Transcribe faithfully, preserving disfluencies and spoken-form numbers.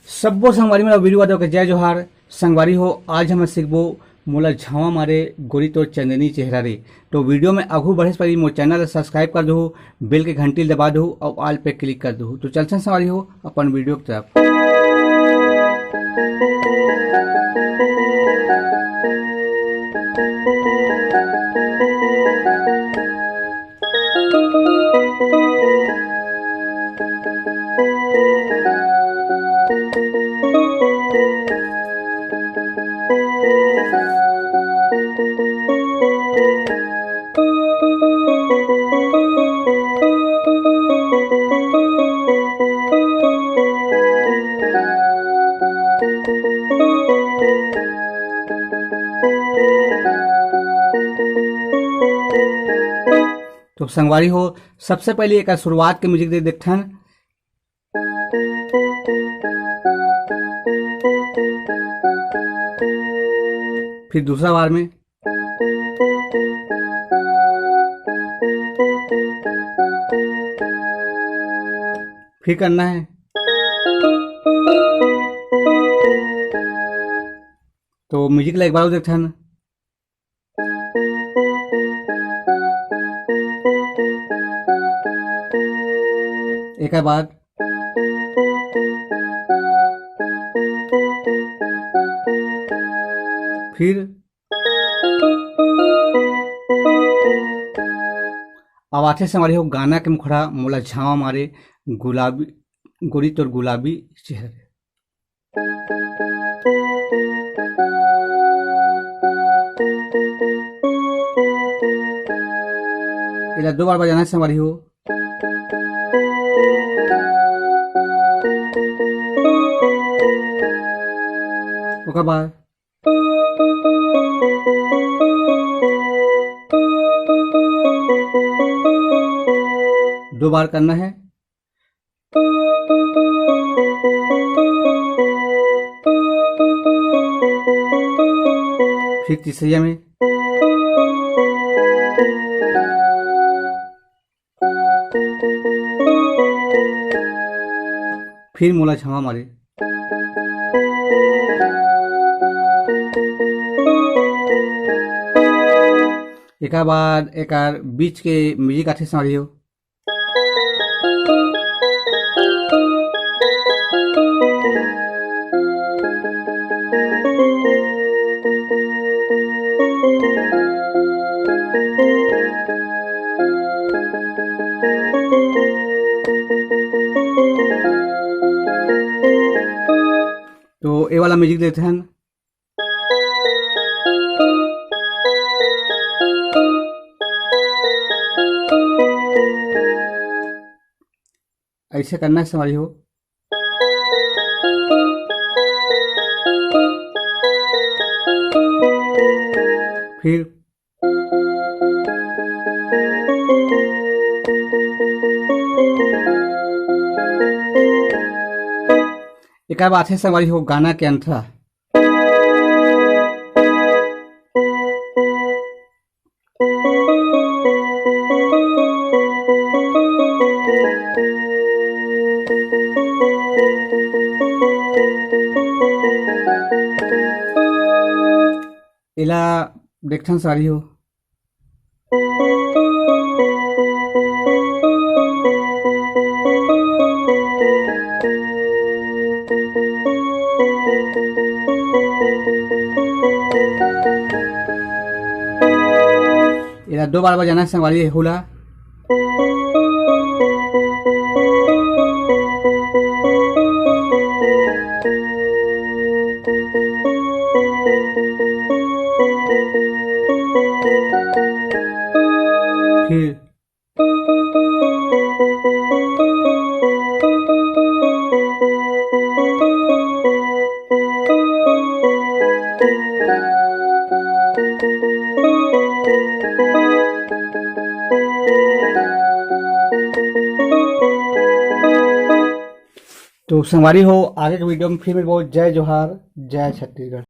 सब्बो संगवारी मन ला वीरू यादव के जय जोहार। संगवारी हो, आज हम सीखबो मोला झावा मारे गोरी तोर चंदनी चेहरा रे। तो वीडियो में आगू बढ़े से पहले मोर चैनल ला सब्सक्राइब कर दहू, बेल के घंटी ला दबा दहू और ऑल पे क्लिक कर दहू। तो चलथन संगवारी हो अपन वीडियो की तरफ। तो संगवारी हो, सबसे पहले एक शुरुआत के म्यूजिक दे देखथन। फिर दूसरा बार में, फिर करना है। तो म्यूजिक ला एक बार और देखथन। एकर बाद फिर अब आथे संगवारी हो गाना के मुखड़ा, मोला झावा मारे गुलाबी, गोरी तोर गुलाबी चेहरा। एला दो बार बजाना है संगवारी हो। ओकर बाद दो बार करना है। फिर तीसरिया में, फिर मोला झावा मारे। एकर बाद एकर बीच के म्यूजिक आथे संगवारी हो। तो ये वाला म्यूजिक देते हैं। ऐसे करना है संगवारी हो। फिर एकर बाद है संगवारी हो गाना के अंतरा। एला देखथन संगवारी हो। एला दो बार बजाना है संगवारी, एहू ला। फिर तो संगवारी हो, आगे के वीडियो में फिर मिलबो। जय जोहार, जय छत्तीसगढ़।